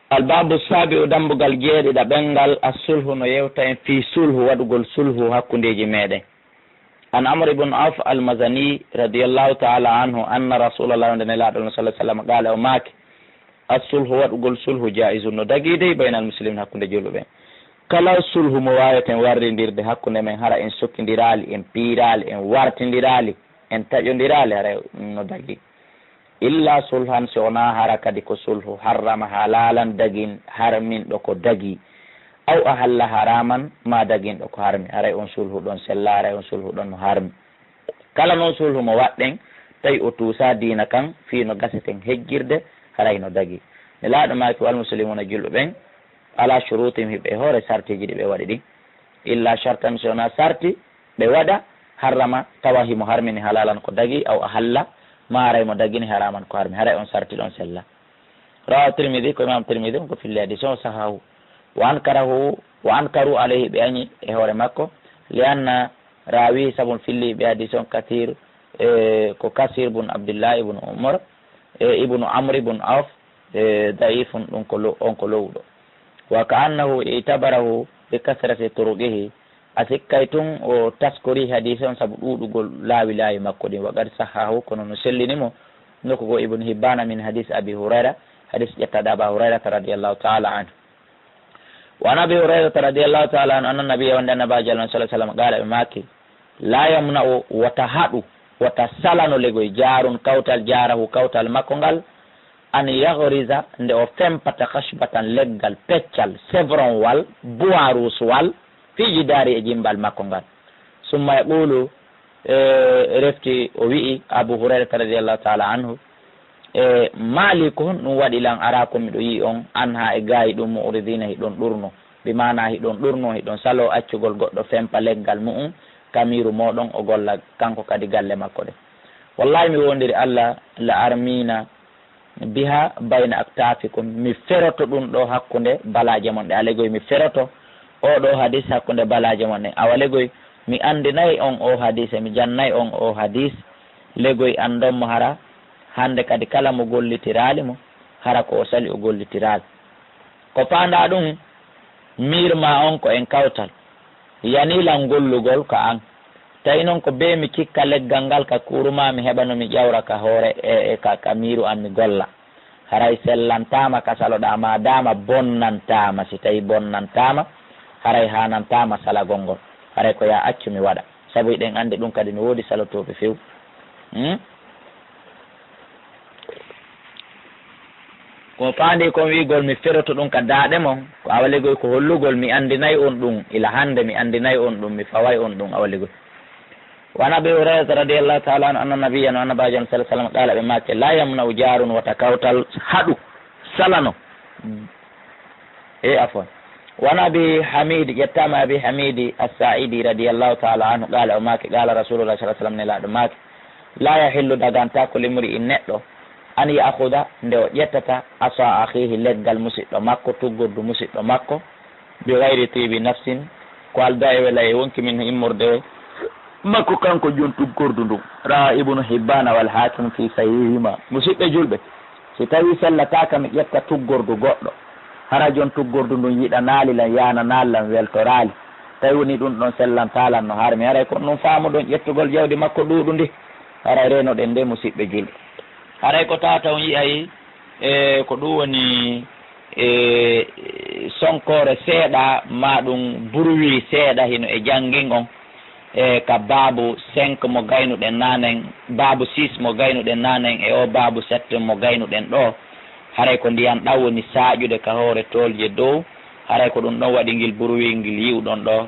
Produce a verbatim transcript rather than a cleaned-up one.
Albaabu saabi'u, dambugal jeeɗiɗaɓel ngal, as-sulhu, no yewta en fii sulhu, waɗugol sulhu hakkundeeji meɗen. An Amr ibn Auf al-Mazani radiyallahu ta'ala anhu, anna Rasulallah, wonde Nelaaɗo sallallahu alaihi wasallam, qaala, o maaki, as-sulhu, waɗugol sulhu, jaa'izun, no dagii dey, baynal muslimin, hakkunde julɓe ɓen. Kala sulhu mo waaweten warrindirde hakkunde men, hara en sokkindiraali, en piiraali, en wartindiraali, en taƴondiraali, hara no dagii. Illa sulhan, si wonaa hara kadi ko sulhu, harrama, halaalan, dagin, harminɗo ko dagii, aw ahalla, haraman, maa daginɗo ko harmi, haray on sulhu ɗon sellaa, haray on sulhu ɗon no harmi. Kala non sulhu mo waɗɗen, tawi o tuusaa diina kan, fii no gaseten hejjirde, haray no dagii. Nelaaɗo maaki, wal muslimuna, julɓe ɓen, ala shurutihim, hiɓe e hoore sartiiji ɗi ɓe waɗi ɗin. Illa shartan, si wonaa sarti, ɓe waɗa, harrama, tawa himo harmini, halaalan, ko dagii, aw ahalla, maa haray mo dagini, haraman, ko harmi, haray on sarti ɗon sellaa. Rawahu Tirmidi, ko Imam Tirmidi on ko filli hadis on, sahahu. Wa ankarahu, wa ankaru alayhi, ɓe añi e hoore makko, li anna rawi, sabu filli ɓe hadis on, kathir, e, ko Kasir bun Abdullah ibn Umar, e, ibnu Amr ibn Auf, e, da'ifun, ɗum ko lo-, on ko lowɗo. Wa ka annahu i'tabarahu bi kasrati turuqihi, a sikkay tun o taskori hadis on sabu ɗuuɗugol laawi laawi makko ɗin. Wa qad sahhahu, kono no sellini mo, nokku goo, Ibn Hibbana min hadis Abi Hurayra, hadis ƴettaɗo Aba Hurayrata radiyallahu ta'ala anhu. Wa an Abi Hurayrata radiyallahu ta'ala anhu, anna nabiyya, wonde Annabaajo Allah sallallahu alaihi wasallam, qaala, ɓe maaki, la yamna'u, wota haɗu, wota salano legoy, jaarun, kawtal, jaarahu, kawtal makko ngal, an yaghriza, nde o fempata, khashbatan, leggal, peccal, sevron wal, bois rouge wal, fi jidaari, e jimmbal makko ngal. Summa yaqulu, e, refti o wi'i, Abu Hurayrata radiyallahu ta'ala anhu, e, maali, ko honɗum waɗi lan, araakum, miɗo yi'i on, anha, e gaayi ɗum, mu'ridina, hiɗon ɗurno, bi maana hiɗon ɗurno, hiɗon salo accugol goɗɗo fempa leggal mu'un, ka miiru mooɗon, o golla kanko kadi galle makko ɗen. Wallahi, mi wondiri Allah, la armina biha bayna aktafikum, mi feroto ɗum ɗo hakkunde balaaje mon ɗe. Alegoy, mi feroto oo ɗo hadis hakkunde balaaje mon ɗen. Awa legoy, mi anndinay on oo hadis, e mi jannay on oo hadis. Legoy, anndon mo hara hannde kadi kala mo gollitiraali mo, hara ko o sali o gollitiraali. Ko faandaa ɗum, miir maa on ko en kawtal. Yani lan gollugol ka an. Tawi non ko bee mi cikka leggal ngal ka kuuru maa, mi heɓa no mi ƴawra ka hoore, e, e ka, ka miiru an mi golla. Haray sellantaama ka saloɗaa, maadaama bonnantaama. Si tawi bonnantaama, haray haanantaama salagol ngol. Haray ko yaa accu mi waɗa. Sabu hiɗen anndi ɗum kadi no woodi salotooɓe few. Hmm? Ko faandi kon wi'ugol mi feroto ɗum ka daaɗe mon, ko awa legoy ko hollugol mi anndinay on ɗum, ila hannde mi anndinay on ɗum, mi faway on ɗum awa legoy. Wa an Abi Hurayrata radiyallahu ta'ala anhu anna nabiyya, no Annabaajo on sallallahu alaihi wasallam, qaala, ɓe maaki, la yamna'u jaarun, wata kawtal haɗu, salano. E afwan. Wa an Abi Hamid, ƴettaama Abi Hamidi As-Sa'idi radiyallahu ta'ala anhu, qaala, o maaki, qaala Rasulullah sallallahu alaihi wasallam, Nelaaɗo maaki, la yahillu, dagantaako, limri'in, neɗɗo, an ya'khuda, nde o ƴettata, asa akhihi, leggal musiɗɗo makko, tuggordu musiɗɗo makko, bi ghayri tibi nafsin, ko aldaa e wela e wonki min immorde makko kanko jom tuggordu ndun. Rawa Ibnu Hibbana wal Hakim fi sahihima. Musiɓɓe julɓe, si tawi sellataaka mi ƴetta tuggordu goɗɗo, hara jom tuggordu ndun yiɗanaali lan, yaananaali lan, weltoraali, tawi woni ɗun ɗon sellantaa lan no harmi, haray ko ɗun ɗun faamuɗon ƴettugol jawdi makko ɗuuɗundi, haray reenoɗen nde, musiɓɓe julɓe. Haray ko tawata on yi'ay, e, ko ɗum woni, e, sonkoore seeɗa, maa ɗum bruit seeɗa hino e janngin on, e, ka baabu cinq mo gaynuɗen naanen, baabu six mo gaynuɗen naanen, e o baabu sept mo gaynuɗen ɗo. Haray ko ndiyan ɗan woni saaƴude ka hoore toolje dow. Haray ko ɗum ɗon waɗi ngil bruit ngil yi'uɗon ɗo.